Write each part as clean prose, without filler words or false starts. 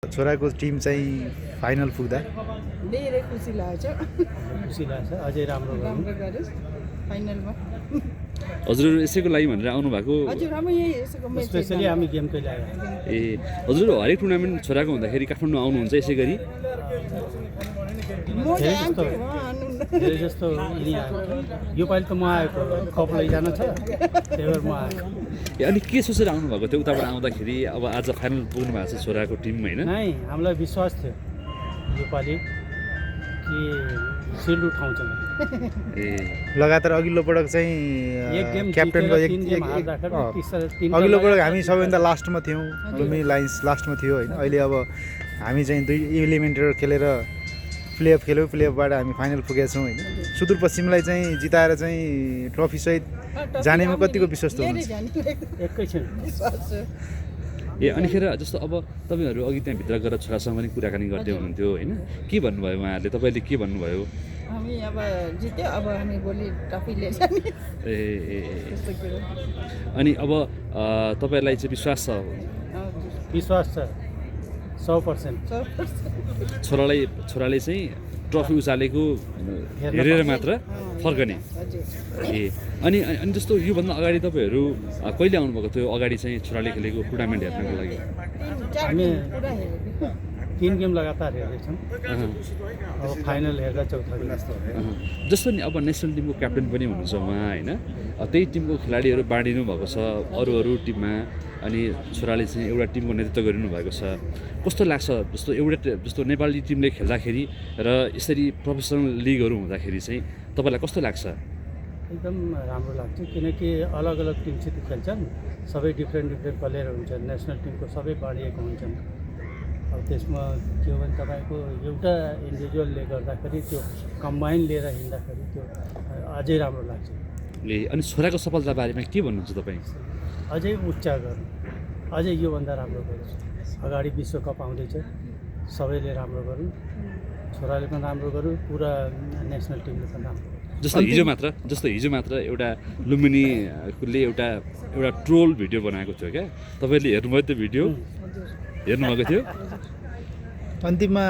छोराको टिम चाहिँ फाइनल पुग्दा धेरै खुसी लाग्छ खुसी लाग्छ अझै राम्रो राम्रो गरे फाइनलमा हजुरहरू यसैको लागि भनेर आउनु भएको हजुर हामी यही यसको म्याच स्पेसली हामी गेमकै लागि ए हजुरहरू हरेक टुर्नामेन्ट छोराको हुँदाखेरि काठमाडौँ आउनुहुन्छ यसै गरी म चाहिँ आउँछु उहाँ आउनुहुन्न। धेरै जस्तो यिनी आएको यो पालि त म आएको कप लैजान छ त्यही भएर म आएको ए अनि के सोचेर आउनुभएको थियो उताबाट आउँदाखेरि अब आज फाइनल पुग्नु भएको छ छोराको टिम होइन नै हामीलाई विश्वास थियो यो पालि कि सिल्ड उठाउँछ ए लगातार अघिल्लो पटक एक चाहिँ गेम क्याप्टेनको जितेर तीन गेम हार्दाखेरि तीनटा अघिल्लो पटक हामी सबैभन्दा लास्टमा थियौँ लुम्बिनी लाइन्स लास्टमा थियो होइन अहिले अब हामी चाहिँ 2 इलिमिनेटर खेलेर प्लेअफ खेल्यौँ प्लेअफबाट हामी फाइनल पुगेका छौँ होइन सुदूरपश्चिमलाई चाहिँ जिताएर चाहिँ ट्रफीसहित जानेमा कतिको विश्वस्त हुनुहुन्छ एकैछिन विश्वास छ। ए अनिखेर जस्तो अब तपाईँहरू अघि त्यहाँभित्र गएर छोरासँग पनि कुराकानी गर्दै हुनुहुन्थ्यो होइन के भन्नुभयो उहाँहरूले तपाईँले के भन्नुभयो हामी अब जित्यो अब हामी भोलि ट्रफी लिएर जाने ए ए ए। त्यस्तो कुरो अनि अब तपाईँलाई चाहिँ विश्वास छ हजुर विश्वास छ 100%। छोराले चाहिँ ट्रफी उचालेको हेरेर मात्र फर्कने हजुर ए अनि अनि जस्तो योभन्दा अगाडि तपाईँहरू कहिले आउनुभएको थियो अगाडि चाहिँ छोराले खेलेको टुर्नामेन्ट हेर्नको लागि चार हामी दिन पुरा हेरेको 3 गेम लगातार हेर्दैछौँ अब फाइनल हेर्दा चौथा दिन जस्तो नि अब नेसनल टिमको क्याप्टेन पनि हुनुहुन्छ उहाँ होइन त्यही टिमको खेलाडीहरू बाँडिनु भएको छ अरू अरू टिममा अनि छोराले चाहिँ एउटा टिमको नेतृत्व गरिनु भएको छ कस्तो लाग्छ जस्तो जस्तो नेपाली टिमले खेल्दाखेरि र यसरी प्रोफेसनल लिगहरू हुँदाखेरि चाहिँ तपाईँलाई कस्तो लाग्छ एकदम राम्रो लाग्छ किनकि अलग अलग टिमसित खेल्छन् सबै डिफ्रेन्ट प्लेयर हुन्छन् नेसनल टिमको सबै बाँडिएको हुन्छन् अब त्यसमा के हो भने तपाईँको एउटा इन्डिभिजुअलले गर्दाखेरि त्यो कम्बाइन लिएर हिँड्दाखेरि त्यो अझै राम्रो लाग्छ ए अनि छोराको सफलता बारेमा के भन्नुहुन्छ तपाईँ अझै उच्च गर्नु अझै योभन्दा राम्रो गरोस् अगाडि विश्वकप आउँदैछ सबैले राम्रो गरौँ छोराले पनि राम्रो गरौँ पुरा नेसनल टिमले पनि राम्रो जस्तो हिजो मात्र एउटा लुम्बिनीले एउटा ट्रोल भिडियो बनाएको थियो क्या तपाईँले हेर्नुभयो त्यो भिडियो हेर्नुभएको थियो अन्तिममा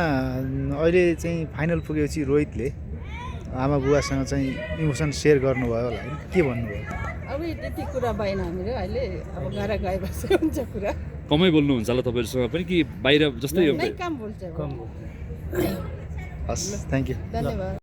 अहिले चाहिँ फाइनल पुगेपछि रोहितले आमा बुवासँग चाहिँ इमोसन सेयर गर्नुभयो होला होइन के भन्नुभयो अब त्यति कुरा भएन हामीले अहिले अब घर गएपछि हुन्छ कुरा कमै बोल्नुहुन्छ होला तपाईँहरूसँग पनि कि बाहिर जस्तै नै काम बोल्छ अब। कम हस् थ्याङ्क यू धन्यवाद